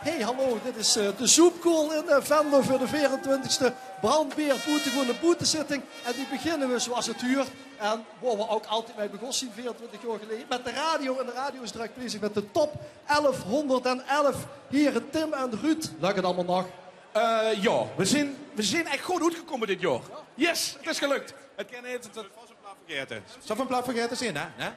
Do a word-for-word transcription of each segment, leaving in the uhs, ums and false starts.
Hey, hallo, dit is eh, de Zoepkoel in eh, Venlo veur de veerentwintigste Brandbeer Boetegoon Boetezitting. En die beginne we zoeas 't huurt. En woa we ouk altied mei begós zien, veerentwintig joar geleje, mèt de radio. En de radio is drök bezig mèt de top elfhonderdelf. Hiere Tim en Ruud, lök 't allemaol nog? Eh, joa, we zien, we zien ech good oetgekómme dit joar. Yes, 't is gelök. 't Kin neet, 't, 't Zal van plat vergaete zien, hè? Hè?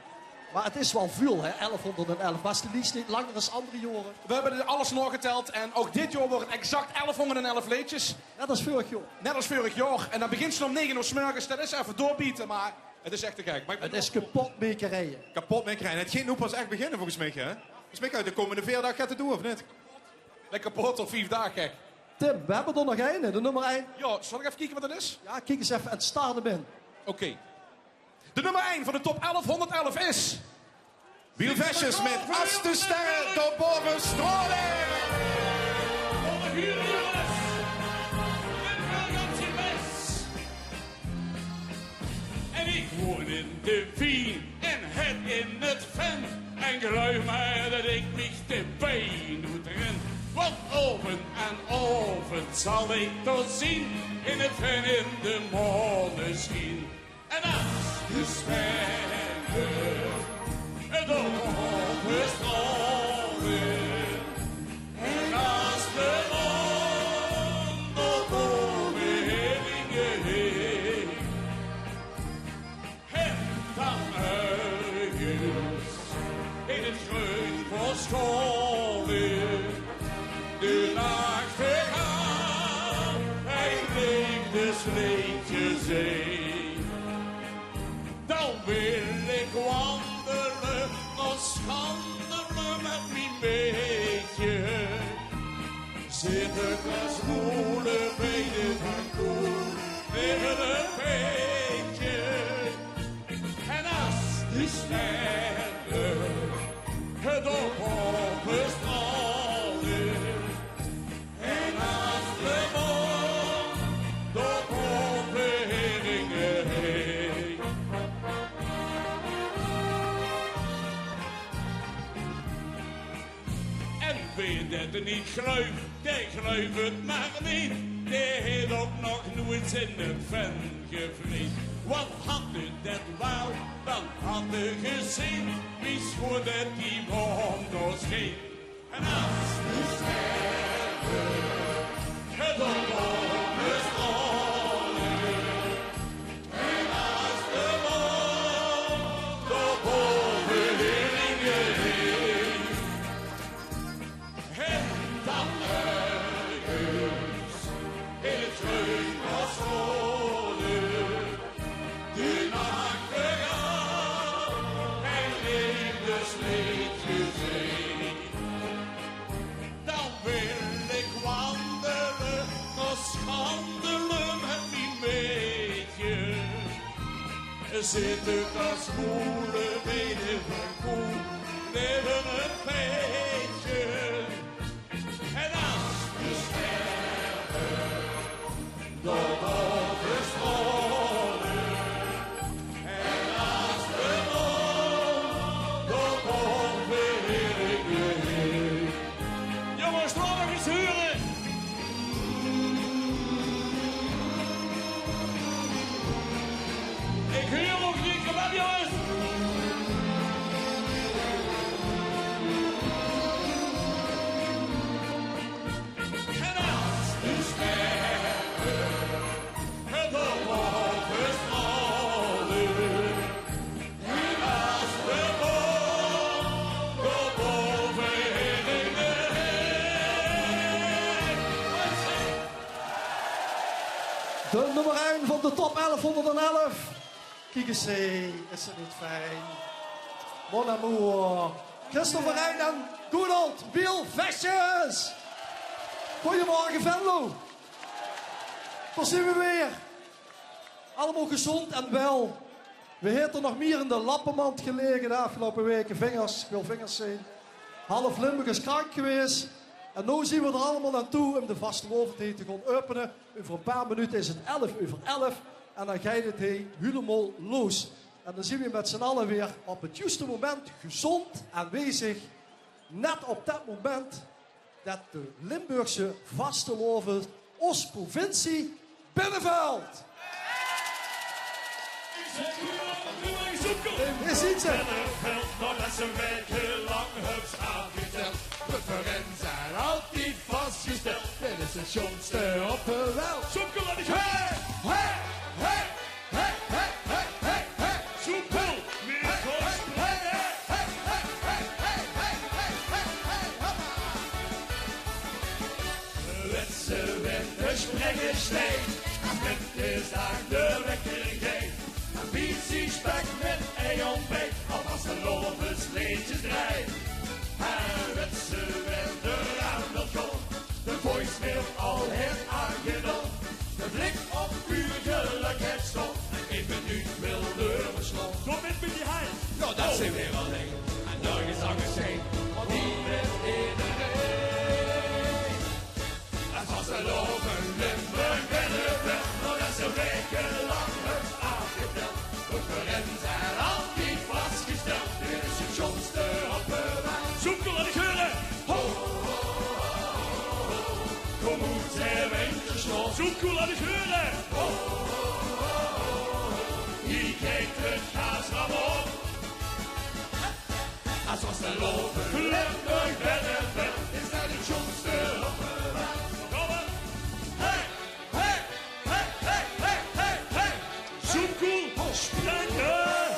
Meh 't is wel väöl, hè? Elfhonderdelf. Waas de lies neet langer es anger joare? We höbbe alles naogeteld en ouk dit joar weurt 't exact elfhonderdelf leedsjes. Net es veurig joar. Net es veurig joar. En dan begins te um nege oor 's mörges. Det is effe doorbiete, meh 't is ech te gek. Meh 't is kepotmekerij. Kepotmekerij. En 't geit noe pas ech beginne, volges mich, hè? Volges mich geit de kómmende veer daag get te doen, of neet? Lekker kapot op vief daag, gek. Tim, we höbbe d'r nog eine, de nómmer ein. Joa, zal ich effe kieke wat det is? Joa, kiek 's effe en start 'm in. Oké. De nómmer ein van de top elfhonderdelf is Wiel Vestjes mèt As de sterre dao bove straole. En ich woon in de Vien en het in 't Ven. En geluif mer det ich mich de bein oetren. Want aovend aan aovend zal ich toch zien in 't Ven in de maonesjien. En as de sterre dao bove straole. En as de maan dao bove heringe heet. En dan örges in 't greun van Schaole de nachtegaol ein leefdesleedje zingk. Dan wil ich wandele nao Schandele mèt mien meidje. Zitte te smoele bie de Van Koel in 't peetje. En as de sterre dao bove straole. En as de maan dao bove heringe heet. En wae det neet geluif, dae geluif 't mer neet. Dae haet ouk nog noeits in 't Ven gevreet. Want had 'r det waal, dan had 'r gezeen wie sjoon det die maan dao sjeen. En as de sterre dao bove straole. En as de maan dao bove heringe heet. En dan örges in 't greun van Schaole de nachtegaol ein leefdesleedje zingk. Dan wil ich wandele nao Schandele mèt mien meidje. Zitte te smoele bie de Van Koel in 't peetje. En as de sterre dao bove straole. En as de maan dao bove heringe heet. Jónges, laot nog ins hure. Ich huur ouk neet, kom op, jónges. En as de sterre dao bove straole. En as de maan dao bove heringe heet. De nómmer ein van de top elfhonderdelf. Kiek ins, hé, is 't neet fijn? Mon amour. Christopher Rijn en good old Wiel Vestjes. Gojemorge, Venlo. Dao zien we weer. Allemaol gezónd en wel. We hete nog mier in de lappemand gelege de aafgeloupe weke. Vingers, ich wil vingers zeen. Half Limburg is krank gewaes. En noe zien we d'r allemaol aan toe um de vastelaovend hie te gaon äöpene. Euver e paar minute is 't elf euver elf. En dan geit 't hie hielemaol los. En dan zien we mèt z'n alle weer op 't juuste moment gezónd aanwezig. Net op det moment det de Limburgse vastelaovend ós provincie binnevèlt. Is iets, hè? Binnevèlt, naodet ze waekelang höbs aafgetèld. Referentie altied vasgestèld. Dit is 't sjoonste op de welt. Zoe, laot ich höre. Hey, hey, hey, hey, hey, hey, hey. Zoe cool. Hey, hey, hey, hey, hey, hey, hey, hey, hey, hey, hey, hey, hoppa. Wèts se wae de spreker steit? Mit de zaak de wekker geit. Ambitie, spek mit ei ontbijt. Of vastelaovesleedjes dreit. En wèts se wae d'r aan de kop de voicemail al haet aangedaon. De blik op uur geliekheid stop. En gein minuut wil d'r verslop. Kom mit, mit die hand. Jao, det zeen v'r allein. En nörges angers heen. Want hie is ederein. En vastelaovend Limburg binnevèlt, naodet ze waekelang höbs aafgetèld. Referentie altied vasgestèld, dit is 't sjoonste op de welt. Zoe cool, laot ich höre. Ho, ho, ho, ho, ho. Kom oet, ze windje snor. Zoe cool, laot ich höre. Ho, ho, ho, ho, ho, ho. Hie geit 't gaas rap op. Es vastelaovend Limburg binnevèlt, is det 't sjoonste op de welt. Hey, hey, hey, hey, hey, hey. Zoe cool, springe.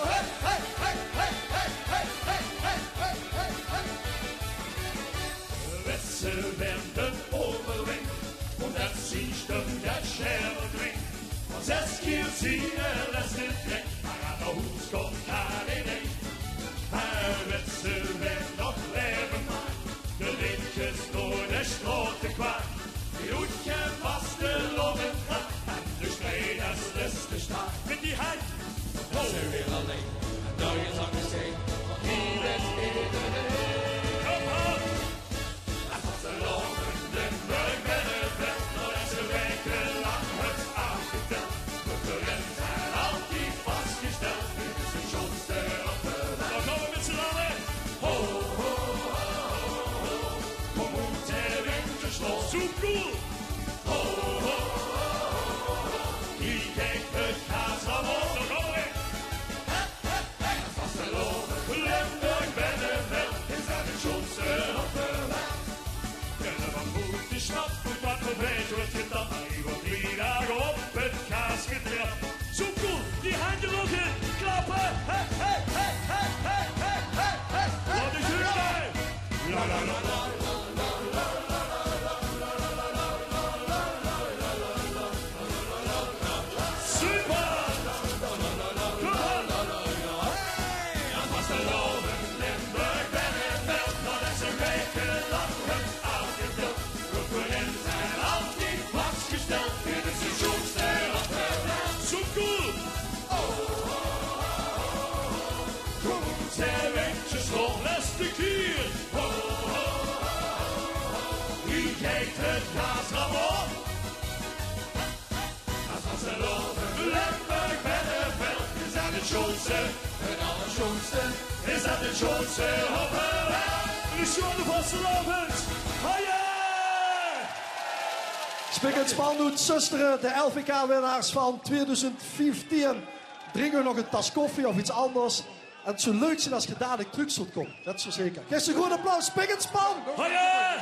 Hey, hey, hey, hey, hey. Wèts se wae d'r euverwint, ómdet zien stum de sjerp klinkt. Van zès kier ziene lèste drink, mer aan de hoes kump gaar neet ein. Mer wèts se wae nog laeve maak, de leedjes door de straote kwaak. Die oet gein vastelaovend draag en de strieders lèste staak. Mit die hand. Ho. Zeen v'r allein, en dao is aan de zee, want hie is ederein. Kom op. En vastelaovend Limburg binnevèlt, naodet ze waekelang höbs aafgetèld. Referentie altied vasgestèld, dit is 't sjoonste op de welt. Dao gaon v'r mit z'n alle. Ho, ho, ho, ho, ho. Kom oet, de windje snor. Zoe cool. Ho, ho, ho, ho, ho, ho. Hie geit 't gaas rap op. Dao gaon v'r. Hey, hey, hey. Vastelaovend Limburg binnevèlt, is det 't sjoonste op de welt. Kènne van boete snappe waat veur vleis weurt gedaan, mer hie weurt drie daag op 't gaas getrèld. Zoe cool, die handj nog ins klappe. Hey, hey, hey. Laot ich höre. La, la, la, la. Super! Kom op! En vastelaovend Limburg binnevèlt, naodet ze waekelang höbs aafgetèld. Referentie altied vasgestèld, dit is 't sjoonste op de welt. Zoe cool! Oh, oh, oh, oh, oh. Kom, ze windjes rond, lèste kier. Oh, oh, oh, oh, oh. Hie geit 't gaas rap op. Es vastelaovend Limburg binnevèlt, is det 't sjoonste, 't allersjoonste, is det 't sjoonste op de welt. Ein sjoeane vastelaovend. Haje! Spik en Span oet Zöstere, de L V K-winnaars van tweeduizend vieftien. Drink uch nog ein tas koffie of iets anders. En 't zou leuk zeen es geer dalik trök zult kómme. Det is zeker. Gaef ze ein groot applaus, Spik en Span! Haje!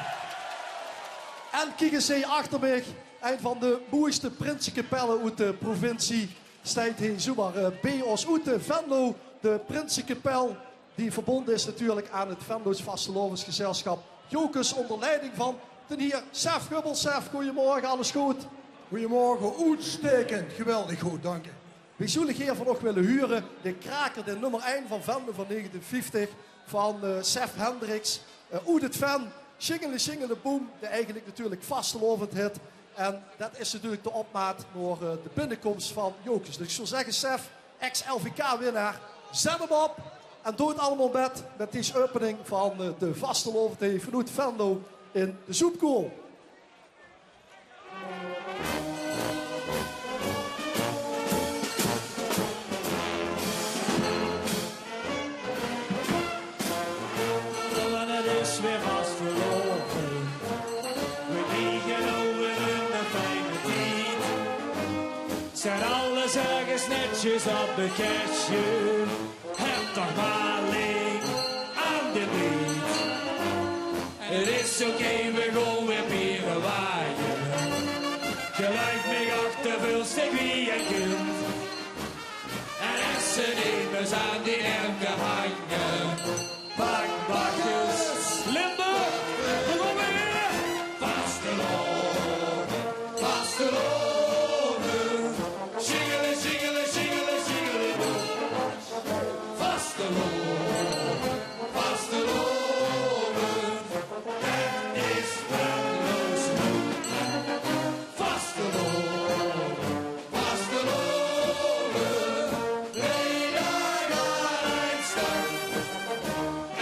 En kiek ins hie achter mich. Ein van de mooiste prinsekapelle oet de provincie steit hie zoemer, eh, bie ós oet, eh, Venlo. De prinsekapel die verbónje is natuurlik aan 't Venloos Vastelaovesgezèlsjap Jocus ónger leiding van d'n hier Sef Gubbels. Sef, gojemorge, alles good? Gojemorge, oetstaekend, geweldig good, dank uch. Veer zólle gaer van uch wille hure de kraker, de nummer ein van Venlo van negentien vieftig, van, eh, Sef Hendriks, eh, oet 't Ven, Sjingele Sjingele Boem, de eigelik natuurlik vastelaovend hit. En det is natuurlik de opmaat nao, eh, de binnekóms van Jocus. Dus ich zou zègke, Sef, ex-L V K-winnaar, zèt 'm op en doot 't allemaol mit, mit dees opening van, eh, de vastelaovend hie vanoet Venlo in de Zoepkoel. Want 't is weer vastelaovend. Netsjes op de kestje, heb toch maar leek aan de leed. Het is oké, we gaan weer bieren waaien. Geluid mij achter veel stik wie je kunt. En als ze nemen ze aan die ermke hangen. Pak bakkes, Limburg, we komen weer. Vastelaovend, vastelaovend. Sjingele, sjingele, sjingele, sjingele. Vastelaovend, vastelaovend. Het is Venlo's. Vastelaovend, vastelaovend, drie daag allein start.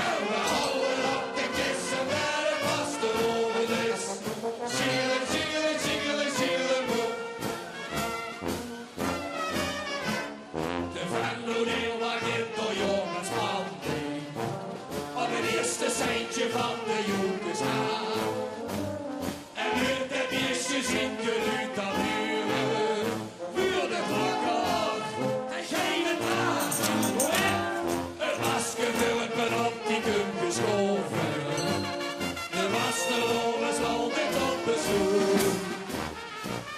En we houwe op de kisse, mer de vastelaovend is. Sjingele, sjingele, sjingele, sjingele, boem. De Venlo-deel, dao geit d'r jong en spanning op het eerste seintje van de Joekes aan. En mit de bieësjes in geluid dat huren, vuur de klok af en gein het aan. Het masker veur het penalty kumke schoven. De vastelaovend is altijd op bezoek.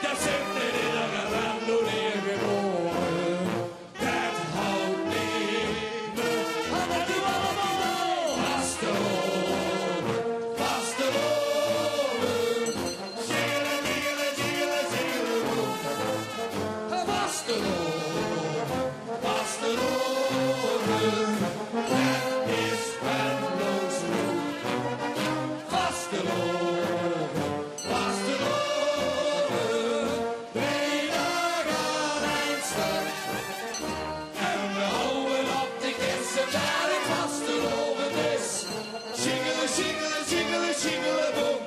Dat zit in iedere Venlo neergeboren. Dat houdt niet. Vastelaovend, vastelaovend. Sjingele, sjingele, sjingele, sjingele. Vastelaovend, vastelaovend. Dat is Venlo's roep. Vastelaovend, vastelaovend. Drie daag allein start. En we houwe op de kisse, mer het vastelaovend is. Sjingele, sjingele, sjingele, sjingele, boem.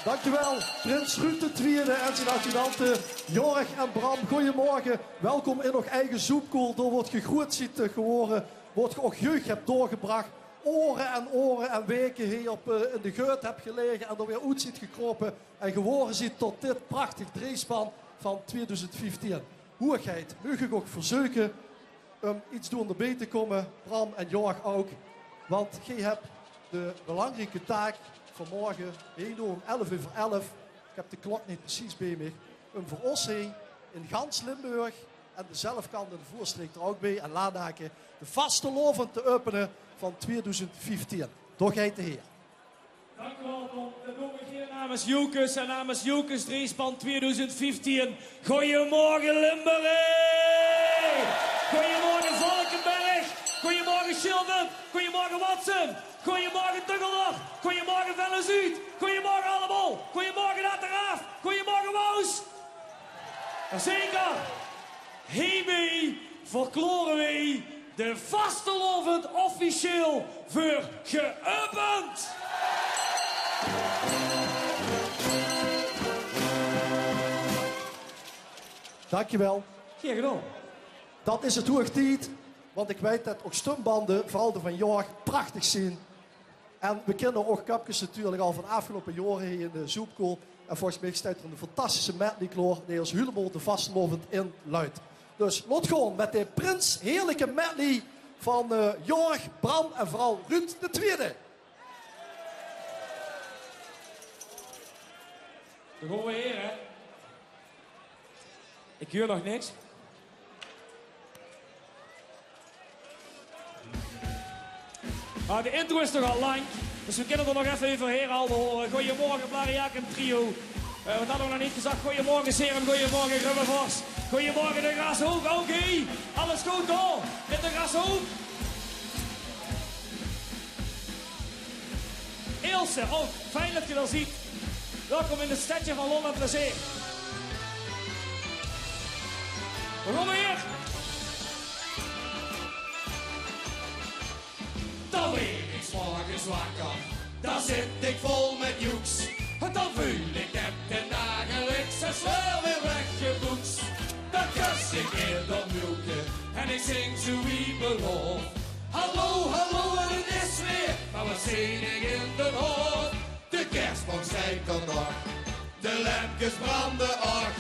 Dankjewel, prins Ruud de Twiede en zien adjudante Jorg en Bram. Goeiemorge, welkom in eur eige zoepkoel. Dao woort gegroeëd ziet, eh, gewore, woort ge ouch jeug hebt doorgebrach. Oere en oere en weke hie op, eh, in de geut hebt gelaege en d'r weer oet ziet gekrope en gewore ziet tot dit prachtig dreejspan van tweeduizend vieftien. Hoegheid, maag ik uch verzeuke um iets doon d'rbie te komme, Bram en Jorg ouch, want geej hebt de belangrieke taak vanmorge, hie door um elf euver elf, ik heb de klok neet precies bie mich, um veur ós hie in gans Limburg en de zelfkant en de veurstreek d'r ouch bie en Laanhake de vastelaovend te äöpene van tweeduizend vieftien. Dao geit de heer. Dank u wel, Tom. Dan doon we hier namens Joekes en namens Joekes Dreejspan tweeduizend vieftien. Goeiemorge, Limburg! Goeiemorge, Valkeberg! Goeiemorge, Sjilvert! Goeiemorge, Watsum! Goeiemorge, Tuggeldorp! Goeiemorge, Venlo-Zuud! Goeiemorge allemaol! Goeiemorge, Ateraaf! Goeiemorge, Waus! Zeker! Hiebie verklaore weej de vastelaovend officieel veur geäöpend. Dankjewel. Gaer gedaon. Dat is het hoeg tied, want ik weit det ouch stumbande, veural de van Jorg, prachtig zien. En we kinne ouch Köpkes natuurlik al van aafgeloupe jaore hie in de zoepkoel. En volges mich steit d'r ein fantastische medley klaor die ós hielemaol de vastelaovend inluit. Dus laot gaon mit de prinshierlike medley van, eh, Jorg, Bram en veural Ruud de Twiede. Dao gaon we weer, hè. Ik huur nog niks. Ah, de intro is toch al lang, dus we kinne d'r nog effe euverhaer al hure. Goeiemorge, Blariakum Trio. Eh, wat hadde we nog neet gezag? Goeiemorge, Serum. Goeiemorge, Grubbevors. Goeiemorge, de Grashoop. Oké, alles good dao mit de Grashoop? Ilse, ouch fijn det ge d'r zeet. Welkom in het stedje van lol en plezeer. Dao gaon we weer. Dan waer ik 's morges wakker, dan zit ik vol mit joeks. Dan veul ik det de dagelijkse sleur weer weggeboeks. Dan kus ik eder meuke en ik zing zoe wie beloof. Hallo, hallo, en het is weer, mer wat zeen ik in den hof? De kersboum steit d'r nog. De lempkes brande, och.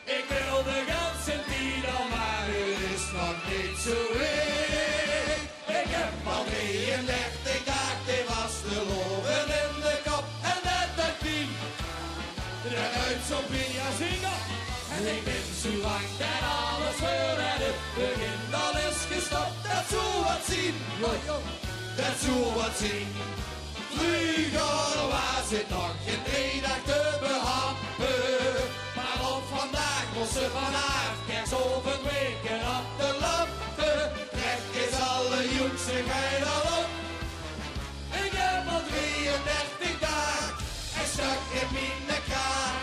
Ik wil de ganse tied al, maar het is nog niet zo wied. Ik heb al drieëndertig daag de vastelaovend in de kop. En det, det deit mich zo pien, ja zeker. En ik bin zo bang det alles veur het begin al is gestop. Det zou wat zien, det zou wat zien. Vreuger waas het nog gen drie daag te behappe, maar op vandaag mós se vanaaf Kersaovend weke op de lappe. Trek ens alle joekse geil al op. Ik heb al drieëndertig daag en stuk in miene kraag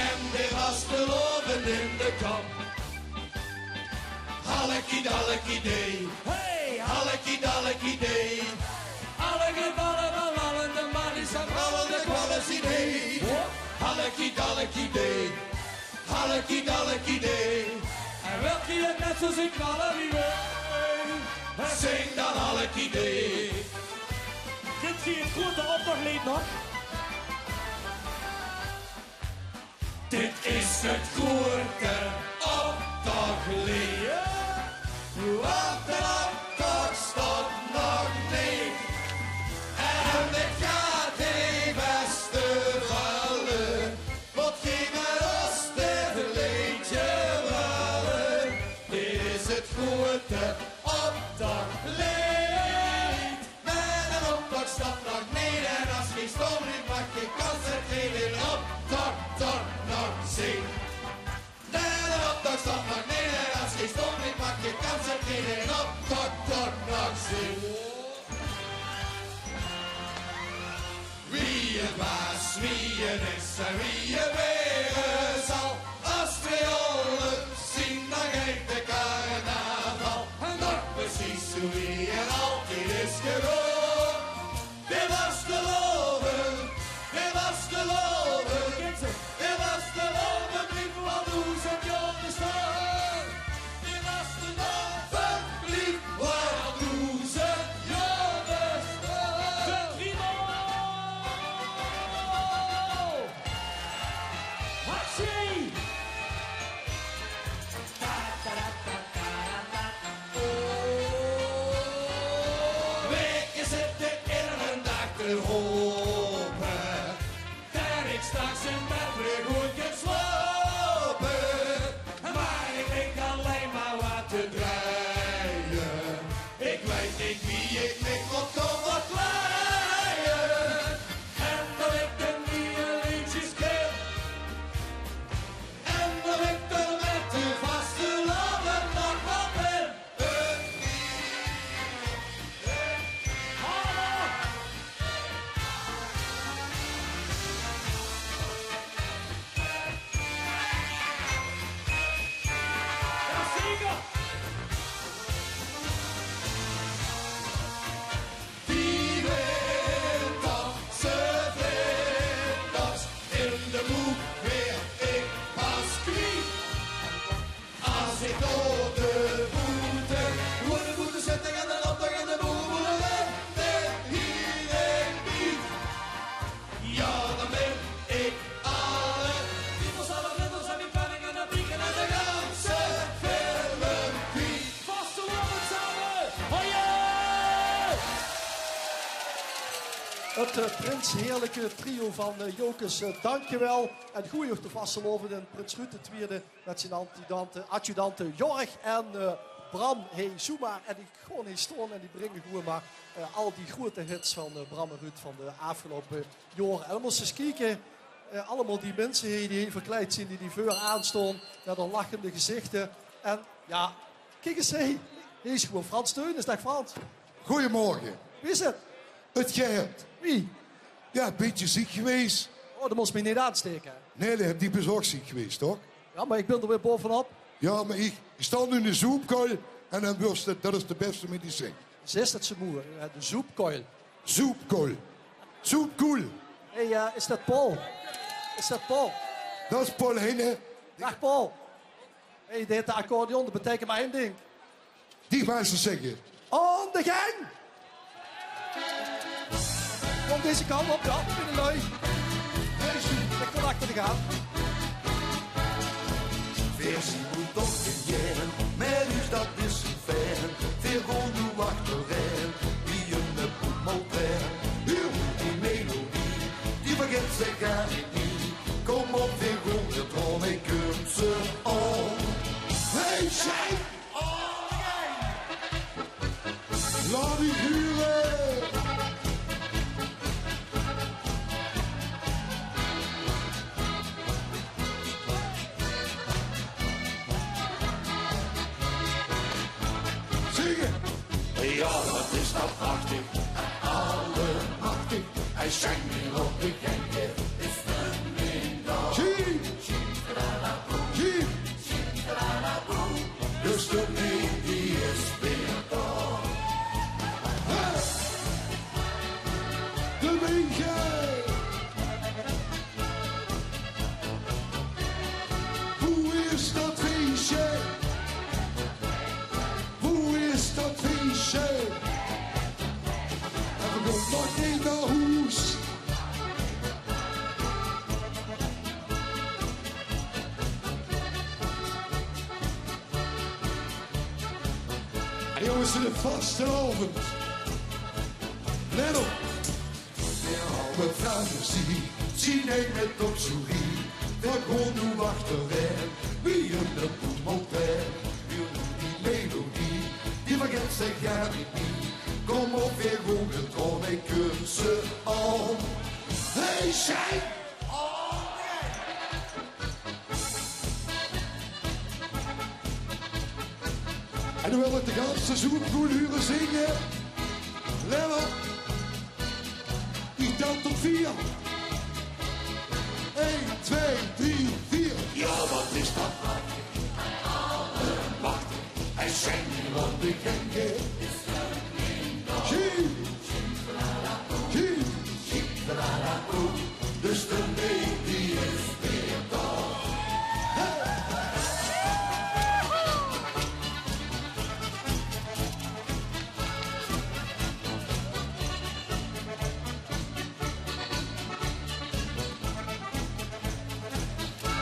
en de vastelaovend in de kop. Hallekiedallekiedee. Hey, hallekiedallekiedee. Alle gevalle van vallende man is een vallende kwallensidee. Hallekiedallekiedee. Hallekiedallekiedee. En wilt geer het net zo zien knallen wie wij? Zing dan hallekiedee. Kent geer het grote optochtleed nog? Dit is het grote optochtleed. Want de optocht stop nog neet. En dit gaat hie beste valle. Wat geer met os dit leedje valle. Dit is het grote optochtleed. Met een optocht stop nog neet. En as geer stom blief, maak geer kans det geer in optocht toch nog zit. Met een optocht stop nog neet. En as geer stom blief, maak geer kans det geer in optocht toch nog zit. Wie het waas, wie het is en wie het waere zal. As twee olles zien, dan geit de carnaval. Nog precies wie het altied is gewaore. De vastelaovend, de vastelaovend, de vastelaovend blief al doezend jaor bestaon. De vastelaovend blief al doezend jaor bestaon. Prima! Hatsje! Weke zitte iedere daag te hope det ik straks in bed weer good kan slaope. Maar ik denk alleen maar wat te dreie. Ik weit neet wie ik mich mot gaon verkleie. En det ik de nieje leedjes ken. En det ik d'r met de vastelaovend nog waal bin. Die winters, vlinders in de boek weer ik pas kwiet. As ik door de boete, door de boete zit en de optocht in de boel, boel, hier ik niet. Ja, dan bin ik alle, die van alle vlinders en die penning en de pieken en de ganse film kwiet. Vastelaovend same! Hoi! Het eh, Prins Heerlijke trio van eh, Jocus, eh, dankjewel. En goeie op de vastelaovend en Prins Ruud de Twiede met zien adjudante, adjudante Jorg en eh, Bram. Hey, zoe maar. En die gaon hie staon en die bringe gewoen maar eh, al die groete hits van eh, Bram en Ruud van de aafgeloupe jaore. En dan mós se ens kieke, eh, allemaol die minse hie die verkleid zien, die, die veuraan staon, met hun lachende gezichte. En ja, kiek ens, hey, hie is gewoen Frans Theunisz. Daag Frans. Goeiemorge. Wie is het? Het geit. Wie? Ja, bietje ziek gewaes. Oh, dan mós se mich neet aansteke. Nae, dan höbs dich bezorg ziek gewaes, toch? Ja, maar ik bin d'r weer bovenop. Ja, maar ik, ik staon noe in de zoepkuil en dan wurst het, det is de beste medicijn. Zes, det is moe, hè, de zoepkuil. Zoepkuil. Zoepkuil. Hey, eh, is det Paul? Is det Paul? Det is Paul Heijnen. Daag Paul. Hey, dit accordeon, det beteikent maar ein ding. Die wèls se zègke. Aan de gang! Kom deze kant op, ja, binnelui. Lekker achter de gaaf. Veer zien moe toch te jern, mer dus dat is fijn. Veer goon noe achterein, wie in de boemeltrein. Huur die melodie, die vergèt ze gaar neet mie. Kom op, veer goon de trone kumse op. Hey, Sjaak! Laot die hure! Zinge! Jao, wat is dat prachtig, allemachtig. Hae sjijnt weer op de Genk, is de min dao. Sjiep! Sjiep! Dus de min die is weer dao. Hey! De min, jao! Boe is dat feesje? Boe is dat feesje? En veer goon nog neet nao hoes. En jónges, de vastelaovend. Let op. Veer hawwe fantasie, zien neet mit toxorie. Veer goon noe achterein, wie in de boemeltrein. Huur noe die melodie, die vergèt ze gaar neet mie. Kom op, veer goon de trone kumse op. Hey, Sjaak! En noe wil ich de ganse zoetpoel hure zinge. Let op. Ich tel tot veer. Ein, twee, drie, veer. Jao, wat is dat prachtig. Prachtig. Hae sjijnt weer op de Genk. Sjiep! Sjiep! Dus de min die is weer dao.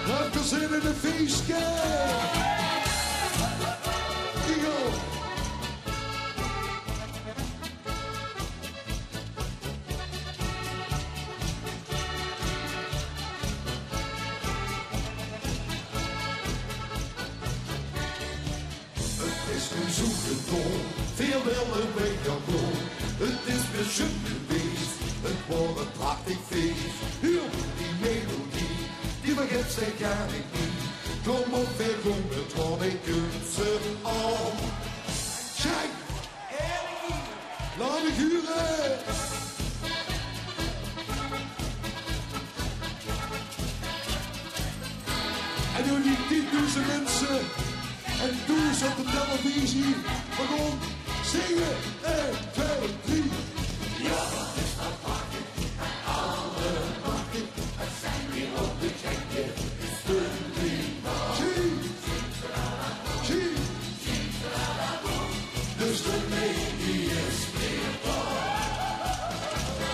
Höb geer zin in ein fieske? Jao. 't Is noe zoe gedoon, veer wille weg gaon doon. 't Is weer sjoen gewees, 't waor ein prachtig fees. Huur die melodie, die vergèt ze gaar neet mie. Kom op, veer goon de trone kumse op. Sjaak! Laot mich hure! En noe die tiendoezend minse en doe op de televisie. Veer goon zinge. Ein, twee, drie. Jao, wat is dat prachtig. Allemachtig. Sjiep! Sjiep! Dus de min die is weer dao.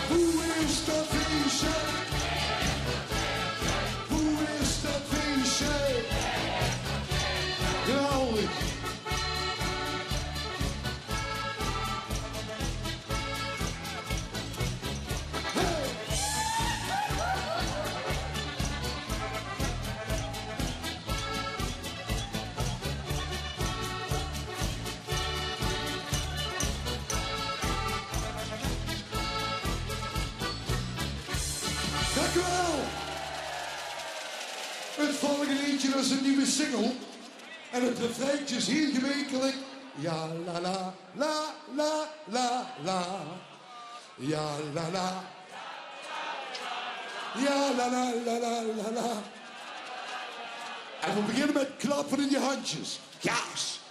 Boe is dat feesje? Boe is dat feesje? Geweldig. Dank u wel. Het volgende liedje, dat is een nieuwe single. En het refreintje is heel gemekelijk. Ja, la, la, la, la, la, la. Ja, la, la. Ja, la, la, la, la, la, la. En we beginnen met klappen in je handjes. Yes!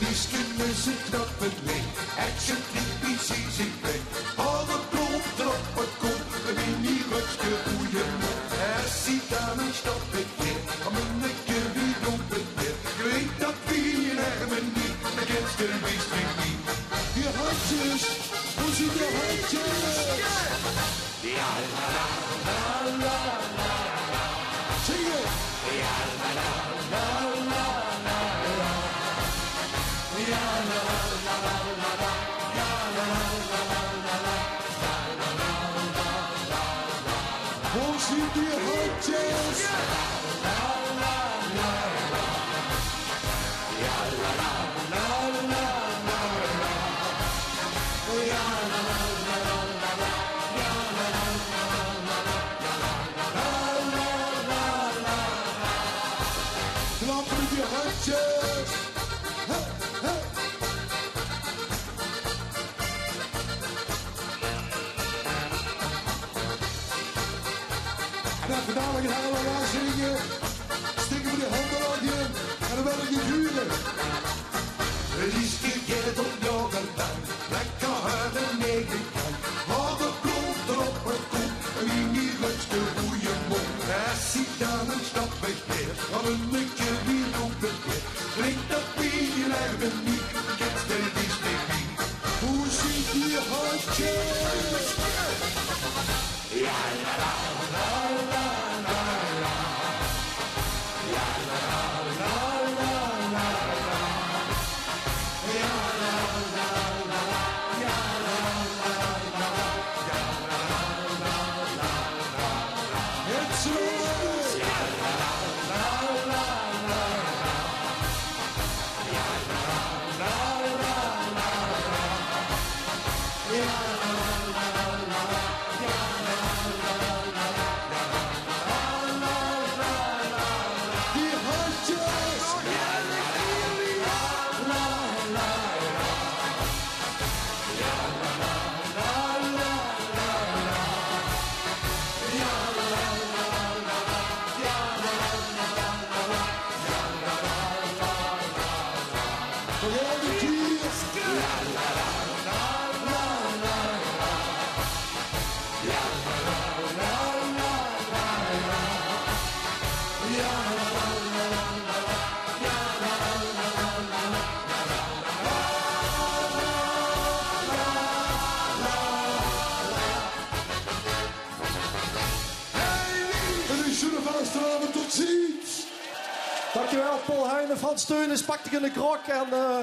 Lies kinde, Ze knappe lei, excentriek, precies, ik ben alle klop erop wat komt. Een mini rutske, goeie mond. En zie dan een stap ik weer, om een lekker wie doet het weer. Ik weet dat wie je naar me niet, de kent de wist ik niet. Die handjes, hoe zien die handjes? Ja, la, la, la, la, la, la. Zingen. Ja, la, la, la, la, la, la. Ja, la, la, la, la, la, la. Ja, la, la, la, la, la, la. Wo zien die handjes? Klappe die handjes. Hè, hè. En dan vandaag het hele laat zingen. Stikken we die handen al in. En dan wil ik die huren. Lies, ik get op joggen dan. Lekker huilen, nee, ik kan. Wat een klop erop, het komt. Wie niet lukt de goede mond. Hij ziet dan een stap weg weer. Wat een nutje, wie loopt het weer? Klinkt dat wie die lijven niet. Ik heb de lies, baby. Hoe zien die handjes? En nu zullen we vasthouden tot ziens. Dankjewel, Paul Heijnen. Frans Theunisz, pak dich in de krok en eh,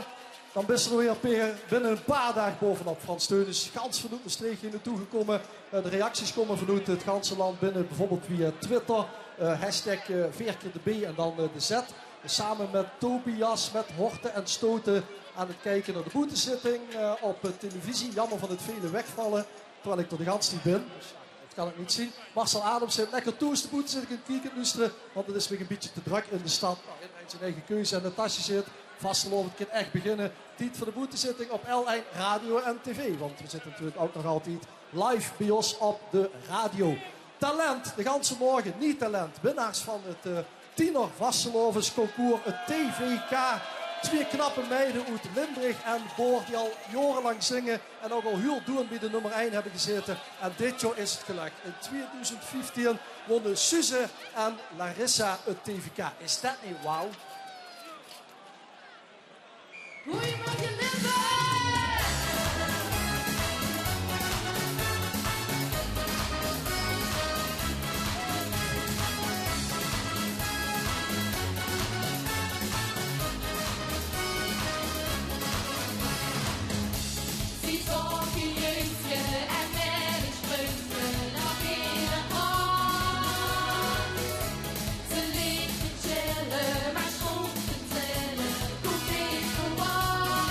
dan bis se d'r weer, Peer, binne e paar daag bovenop. Frans Theunisz, gans vanoet Mestreech hie nao toe gekómme. Eh, de reacties kómme vanoet 't ganse land binne, bijvoorbeeld via Twitter. Eh, hashtag eh, veer kier de B en dan eh, de Z. Same mit Tobias, mit Horten en Stoten aan 't kieke nao de boetezitting eh, op eh, televisie. Jammer van 't vele wegvalle, terwijl ik d'r de gans neet bin. Dus ja, det kan ik neet zeen. Marcel Adams zit lekker thoes de boetezitting te kieke en loestere, want 't is weer e bietje te drök in de stad. Nou, ederein zien eige keuze en de tasje zit. Vastelaovend kin ech beginne. Tied veur de boetezitting op L1 Radio en TV, want we zitte natuurlik ouk nog altied live bie ós op de radio. Talent, de ganse morge, nie talent. Winnaars van 't eh, tiener vastelaovesconcours, 't T V K. Twee knappe meide oet Limburg en Boor die al jaorelang zinge en ouk al hiel doeënd bie de nummer ein höbbe gezaete. En dit jaor is 't gelök. In tweeduizend vieftien wónne Suze en Larissa 't T V K. Is det neet wauw? Goeiemorgen, Limburg! Zie talke jeugdje en merk spreukje nog in de hand. Ze ligke te chille, maar schoon te trille, komt niet gewoon.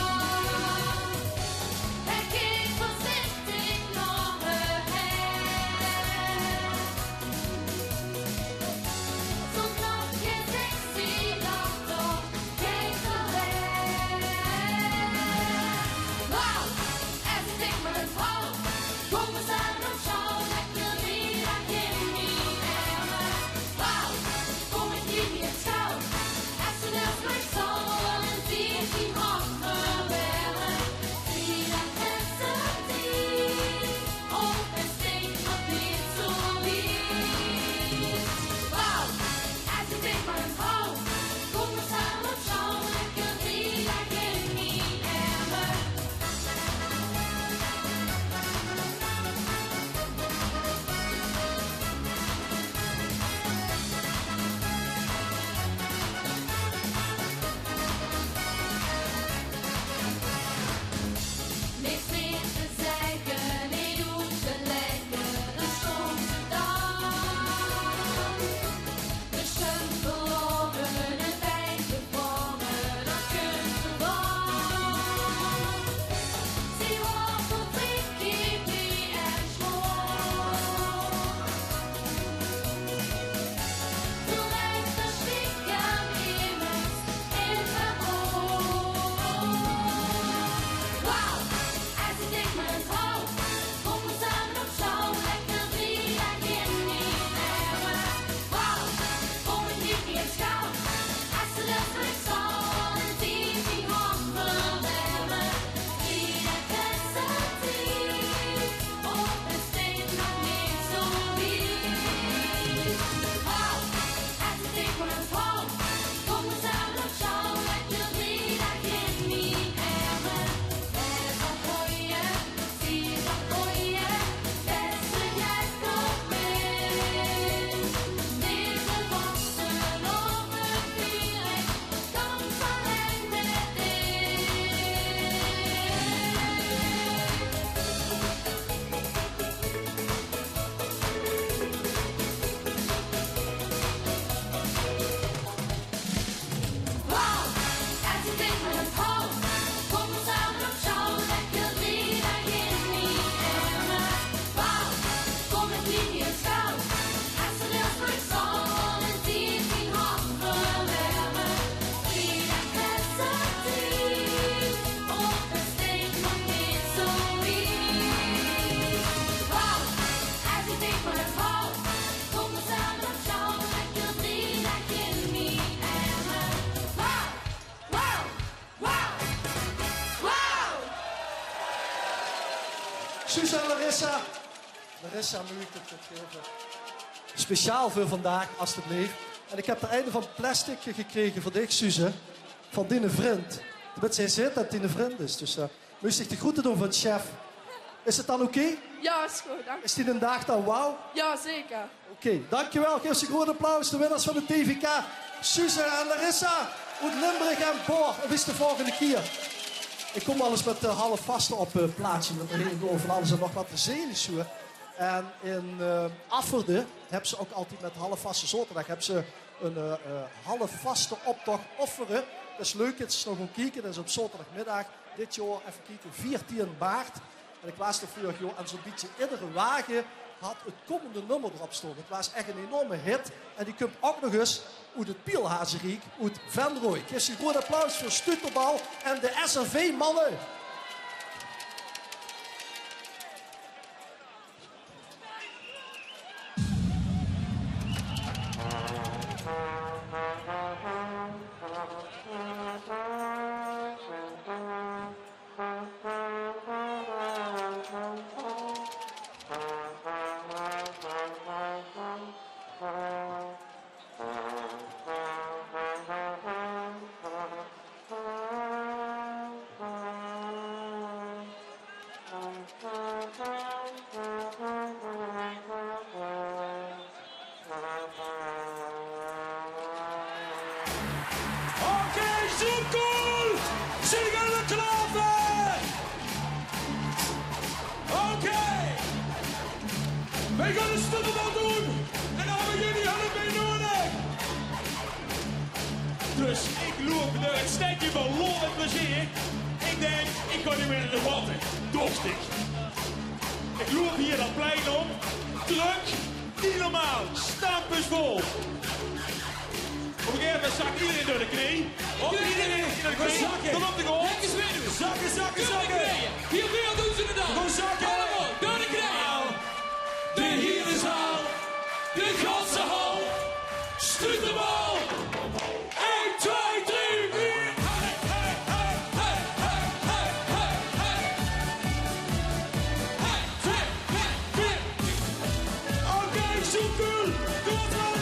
Suze en Larissa. Larissa, maag ich 't geve? Speciaal veur vandaag, alstublieft. En ich höb d'r eine van plastic gekrege veur dich, Suze. Van diene vrind. Tenminste, hae zaet det 't diene vrind is. Dus eh, mós dich de groete doon van de chef. Is 't dan oké? Jao, is good, dank. Is dae daag dan wauw? Jao, zeker. Oké, dankjewel. Gaef ze e groot applaus. De winnaars van 't T V K, Suze en Larissa oet Limburg en Boor. Bis de volgende kier. Ich kóm waal ins mit eh, halfvaste op eh, plaatsje, want d'r is van alles en nog get te zeen is, huur. En in eh, Afferden höbbe ze ouch altied mit halfvaste zaoterdaag höbbe ze 'n eh, eh, halfvaste optoch Offere. Det is leuk, 't is nog gaon kieke, det is op zaoterdaagmiddaag. Dit jaor, effe kieke, veertien maart. En ich waas d'r veurig jaor en zo'n bietje iedere wage had 't kómmende nummer d'rop staon. 't Waas ech 'n enorme hit. En die kump ouch nog ins oet 't Pielhazeriek, oet Venroj. Gaef ze e groot applaus veur Stuterbal en de S R V-manne. Oké, zoe cool! Zeen geer d'r klaor veur? Oké. Veer gaon 'n Stuterbal doon. En dao höbbe geer hunne hulp bie nudig. Dus ich loup door 't stedje vol lol en plezeer. Ich dink, ich gaon neet mieë in de watte. Doch ich. Ich loup hie det plein op. Drök. Neet normaal. Stampvol. Op e gegaeve moment zak ederein door de kneej. Op, ederein door de kneej. Tot op de grond. Zakke, zakke, zakke. Hie weer doon ze 't dan. Gewoon zakke. Allemaol door de kneej. De hiele zaal. De ganse hal. Stuterbal. Ein, twee, drie, veer. Oké, zoe cool. Kóm op.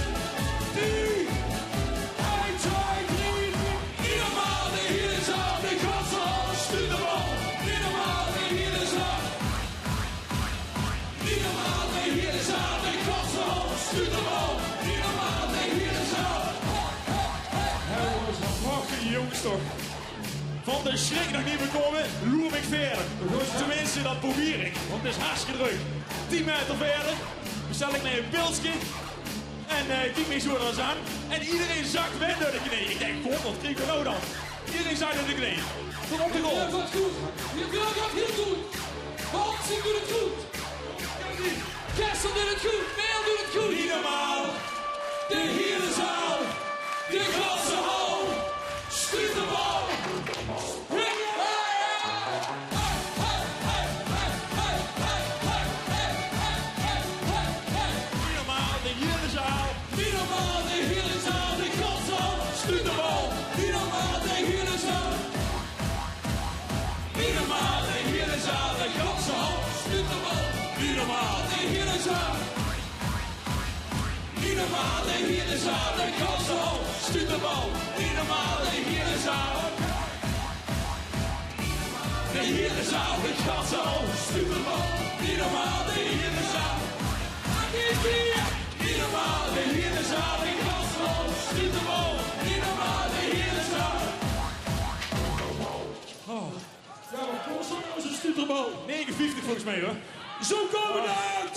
Ein, twee, drie. Neet normaal, de hiele zaal, de ganse hal, Stuterbal. Neet normaal, de hiele zaal. Neet normaal, de hiele zaal, de ganse hal, Stuterbal. Neet normaal, de hiele zaal. Hè, waat ein prachtige jónges toch. Van de sjrik nog neet bekómme, loer ich wiejer. Tenminste, det probeer ich, want 't is hartstikke drök. Tien maeter wiejer, bestel ich mich e pilske en eh, kiek mich zoe ins aan. En ederein zak weer door de kneej. Ich dink, god, waat kriege veer noe dan? Ederein zak door de kneej. Tot op de grond. Jao, gaon good. Jao, gaon good. Hans, doot 't good. Kessel doot 't good. Meel doot 't good. Neet normaal. De hiele zaal. De ganse hal. Stuterbal. Neet normaal, de hiele zaal. Neet normaal, de hiele zaal, de ganse hal. Stuterbal. Neet normaal, de hiele zaal. Neet normaal, de hiele zaal, de ganse hal. Stuterbal. Neet normaal, de hiele zaal. Neet normaal, de hiele zaal, de ganse hal. Stuterbal. Neet normaal, de hiele zaal. De hiele zaal, de ganse hal. Stuterbal. Neet normaal, de hiele zaal. Neet normaal, de hiele zaal, de ganse hal. Stuterbal. Neet normaal, de hiele zaal. Oh. Jao, waat kos det noe, zoe'n Stuterbal? Nege vieftig volges mich, huur. Zoe, kóm, bedank!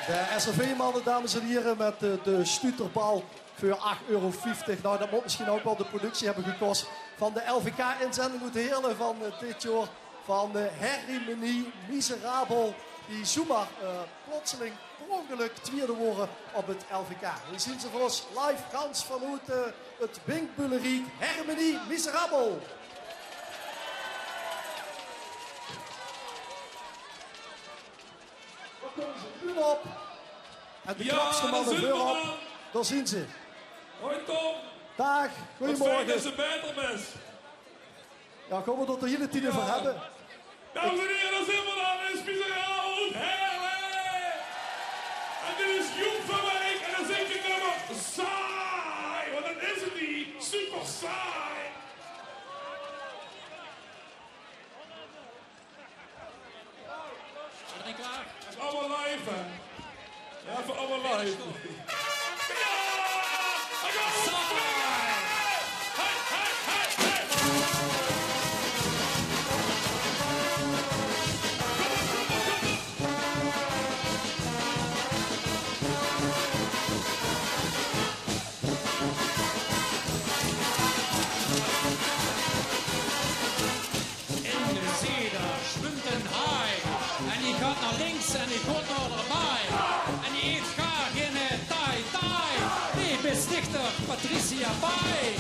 De S R V-manne, dames en hiere, mit de, de Stuterbal veur ach euro vieftig. Nou, det mót mesjien ouch waal de productie höbbe gekos van de L V K-inzending oet Heerle van eh, dit jaor. Van eh, Hermenie Miserabel, die zoemer eh, plotseling per óngelök twiede waore op 't L V K. Hie zeen ze veur ós live gans vanoet eh, 't Winkbuleriek, Hermenie Miserabel. Dao kómme ze noe op. En de knapste manne veurop, dao zeen ze. Hoi Tom. Daag, goojemorge. Waat fijn det se baeter bös. Jao, gaon v'r 't d'r hiele tied euver höbbe. Dames en heren, daar zijn we dan, in Spiezerout Heerlen. En dit is Joep van Wijk en dan zingt het nummer Saai, want dat is het niet. Super saai. Is allemaal live, hè? Ja, voor allemaal live. Ja! Hij gaat op! Hey, hey, hey, hey! In de zee dao zwumt 'n haai. En die gaat nao links en die gaat nao de baai. En die heet gaar geine taai taai. Nee, bis dichter Patricia Pai.